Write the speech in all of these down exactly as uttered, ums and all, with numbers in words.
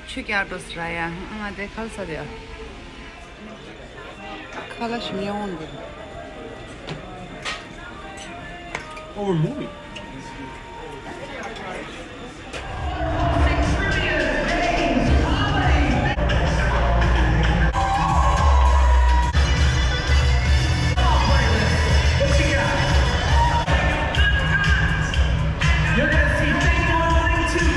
ཆུ་རྒྱག་འགྲོ་ཟེར་ཡ། ང་དེ་ཁ་ལ་ས་དེ་ཡ། ཁ་ལ་ཞིམ་ཡོང་འདུག Oh, we're moving. You're gonna see Daniel Lington.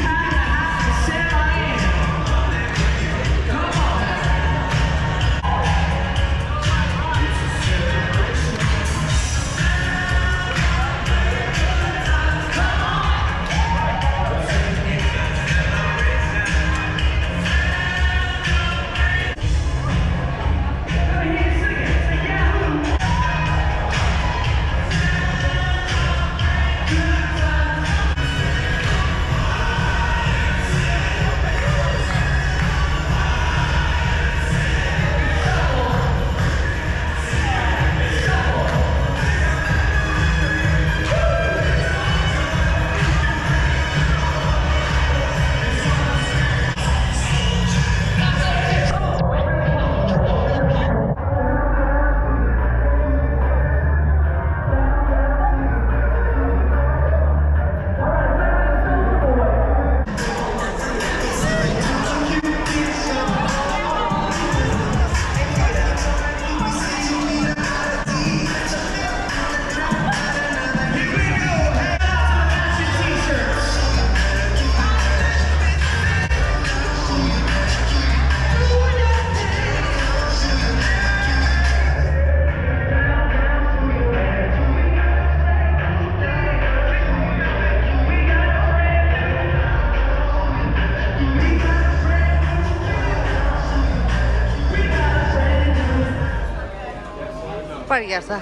པར་རྒྱག་ས།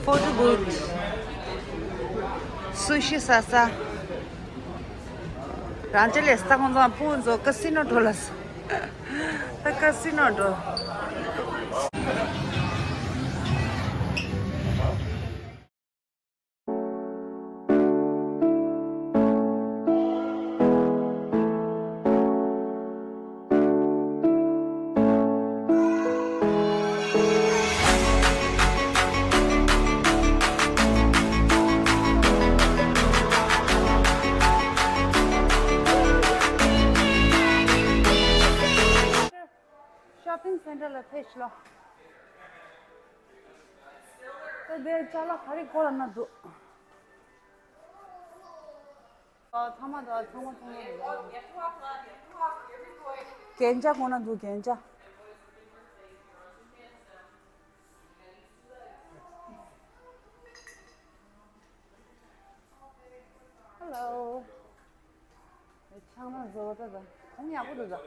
Photo booth. སུ་ཤི་ཟ་ས། རང་ཅི་ལས་ས་ཁོང་ཚང་ཕུ་ཚོ་ཀ་སི་ནོ་འགྲོ་ལ་ས། ད་ཀ་སི་ནོ་འགྲོ། Shopping center ལ་ཕེབས་ཤོག་ད་དེ་ཅ་ལག་ག་རེ་གོ་ལ་ན་འདུག་ཨ། ཚང་མ་འདུག་ཚང་མ་ཚང་མ་འདུག་རྒྱན་ཆ་གོ་ན་འདུག་རྒྱན་ཆ། Hello. ཆང་ན་བཟོ་ད་ད། གོང་ཡག་པོ་འདུག་ད།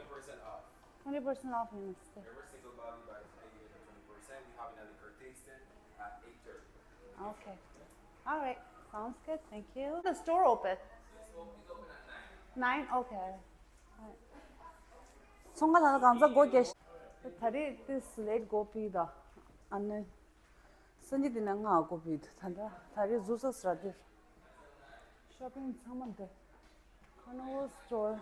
Twenty percent off ཡིན་ཟེར། Every single body buys a unit of twenty percent. We have an early bird tasting at eight thirty. Okay. All right. Sounds good. Thank you. The store open? It's open, it's open at nine. Nine? Okay. All right. ཚོང་ཁང་ལ་གང་ཚ་སྒོ་རྒྱག་ད་རེས་དེ་སི་ལེད་སྒོ་ཕྱེ་ད། ཨ་ནི། སང་ཉིན་དེ་ན་ང་སྒོ་ཕྱེ་ད། ད་ད་རེས་ཟུར་ས་སི་ར་དེར། Shopping ཚང་མ་འདི། Carnival store.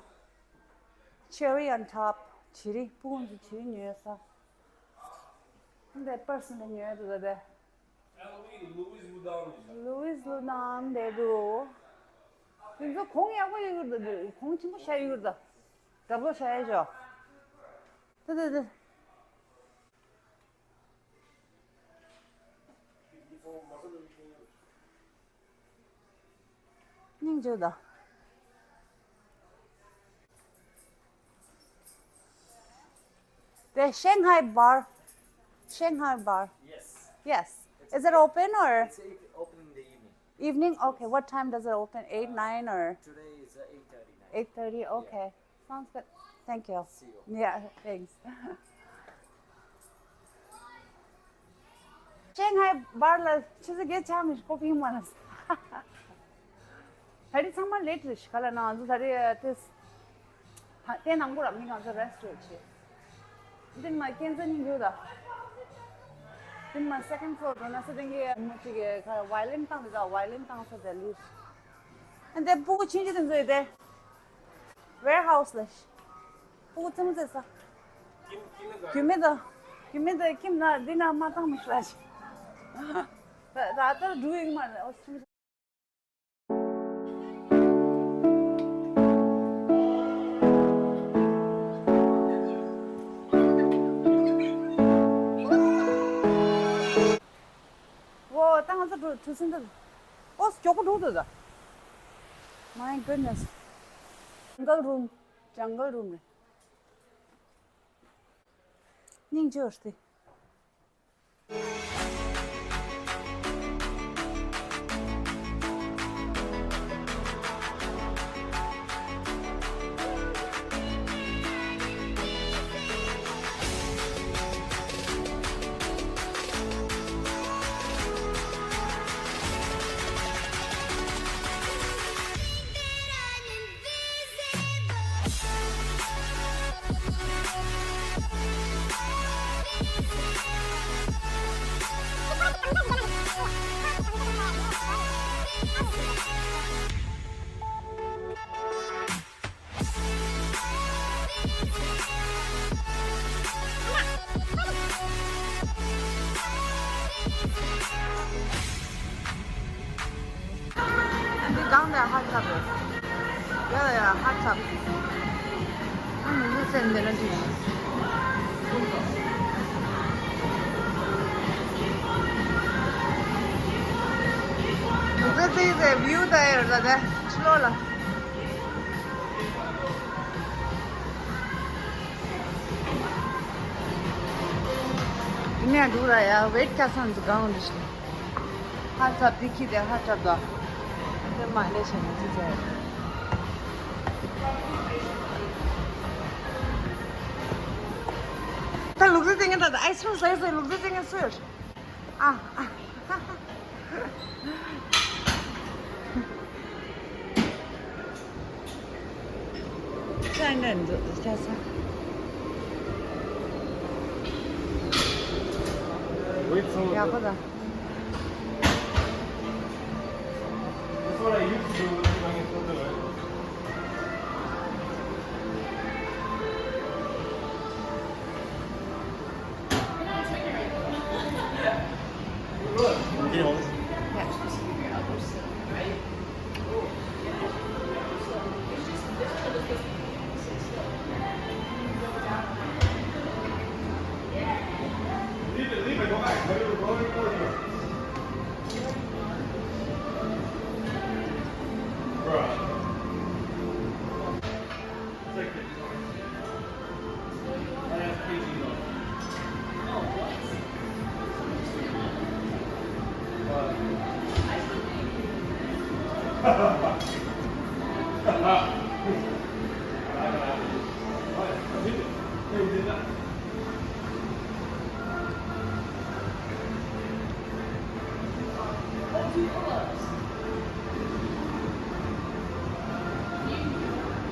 Cherry on top. བྱི་རིལ་བུ་ཀུན་གྱི་བྱི་རིལ་ཉོས་ས། འདི་པར་སི་འདི་ཉོས་འདུག་ད་དེ། Louis Vuitton འདི་འདུག་དེ་ཚོ་གོང་ཡག་པོ་ཡོད་གི་འདུག་གོང་ཆེན་པོ་ཤ་ཡོད་གི་འདུག་དྲ་པོ་ཤ་ཡ་ཞོ། དེ་དེ་དེ། སྙིང་རྗེ་ད། The Shanghai bar. Shanghai bar. Yes. Yes. Is it open or? It's open in the evening. Evening? Okay. What time does it open? Eight, nine or? Today is uh, eight thirty. Eight thirty. Okay. Sounds good. Thank you. See you. Yeah, thanks. ཅེ་ངའི་བར་ལ་ཆུ་ཚོད་བརྒྱད་ཆགས་མི་ཁོ་ཕིང་མ་ལ། ད་རེས་ཚང་མ་ལེ་ཊི་རེད་ཤི་ག་ལ་ན་ང་ཚོ་ད་རེས་ཏེ་ཏེ་ནང་པོ་ར་མི་ང་ཚོ་རེ་སི་ཊི་རེད་ཆེ། འདི་མ་ཀན་ཛ་ནི་འགྱུར་ད། འདི་མ་སེ་ཀན་ཕི་ལོར་འགྲོ་ན་སེ་ཏེང་གི་མོ་ཅིག་གི་ཁ་ཝའི་ལིན་བཏང་དེ་ད་ཝའི་ལིན་བཏང་ས་དེ་ལུས། འདི་ཕྲུ་གུ་ཆུང་ཆུང་དེ་ཚོ་ཡོད་དེ། ཝེར་ཧའུ་སི་ལ་ཤི། ཕྲུ་གུ་རྩེད་མོ་རྩེ་ས། རྒྱུས་མེད་དང་། རྒྱུས་མེད་དང་ཁྱིམ་ན་འདི་ན་མ་བཏང་མི་ཤེས་ལ་ཞིག་ད་ལྟ་འགྲོ་ཡོང་མ་རེད། ཨོ་ཆུང་ཆུང་། ཨོ་ད་ང་ཚོ་འགྲོ་ཐུག་སྲིད་འདུག་ཨོ་མགྱོགས་པོ་འགྲོ་འདུག་ད། My goodness. Jungle room. Jungle room རེད། སྙིང་རྗེ་བ་སྟེ། འདི་སྒང་ནས་ཧ་ཐབ་རེད། ཡ་ཡ་ཧ་ཐབ། ཨ་ནི་ལུས་སེམས་འདི་ན་འགྲིག་ལུས་རྩེད་རྩེད་བིའུ་ད་ཡ་ར་ད་ཕྱི་ལོགས་ལ། འདི་ནས་འདུག་ར་ཡ་ཝེད་ཀ་སང་འདི་སྒང་འདི་ཞིག་ཧ་ཚ་བི་ཁི་དེ་ཧ་ཚ་དོ། དེ་མ་ལས་བྱས་ནས་ཅི་ཟེར། ད་ལུག་རྫི་བསྟན་མཁན་ད་ད་ཨའི་སི་ཁྲིམ་ཟ་ཡི་ཟ་ཡི་ལུག་རྫི་བསྟན་མཁན་སུ་ཡོད། ཨ་ཨ། ཅང་ང་འདུག་ཅག་ས། ཡག་པོ་ད།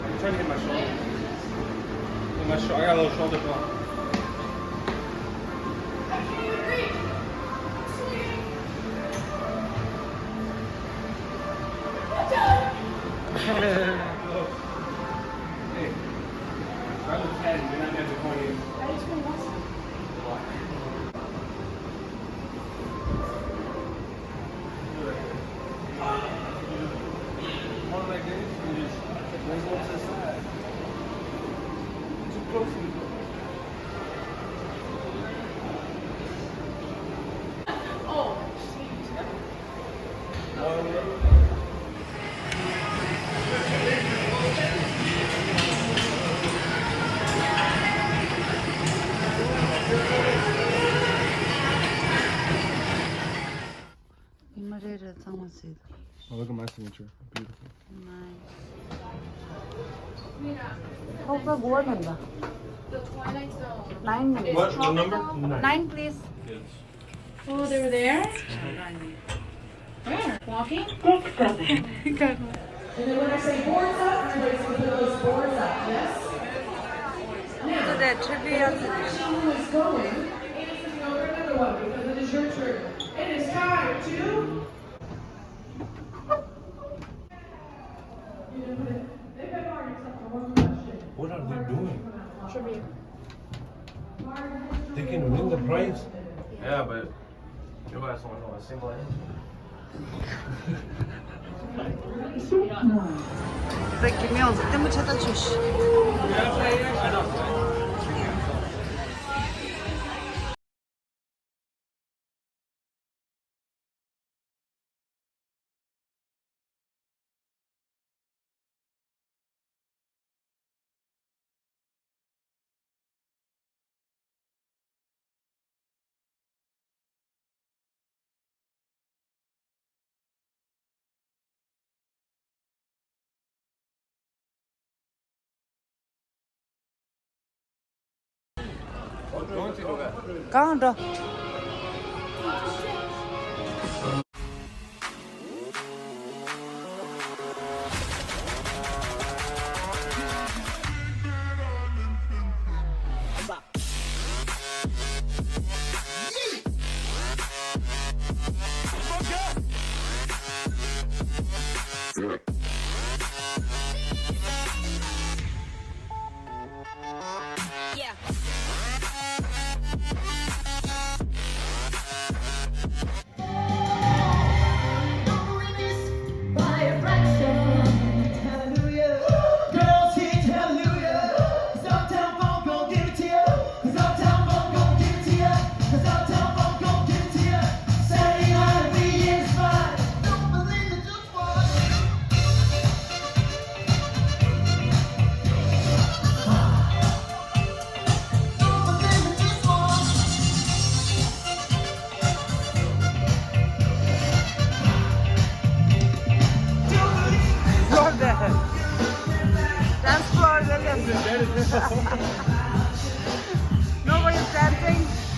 I'm trying to get my shoulder. Get my sho- I got a little shoulder bump. Hey, I'm a ten, you're not that funny. ཉི་མ་རེ་རེ་གཙང་མ་བཟོས་འདུག Oh, look at my signature. Beautiful. Nice. ཐོག་ས་དགུ་པ་མིན་པ། Nine minutes. What? What number? Nine. Nine, please. Yes. Oh, they were there? Where? Walking? And then when I say boards up, everybody's gonna put those boards up, yes? Now, the next person who is going, is gonna go for another one because it is your turn. It is time to What are they doing? Should be. They can win the prize. Yeah, but you guys want to know a single answer. ད་ཀྱི་མིང་ལྟད་མོ་ཆ་ད་ཆུ་ཤི། གང་འགྲོ། Dance floor ལ་སླེབས།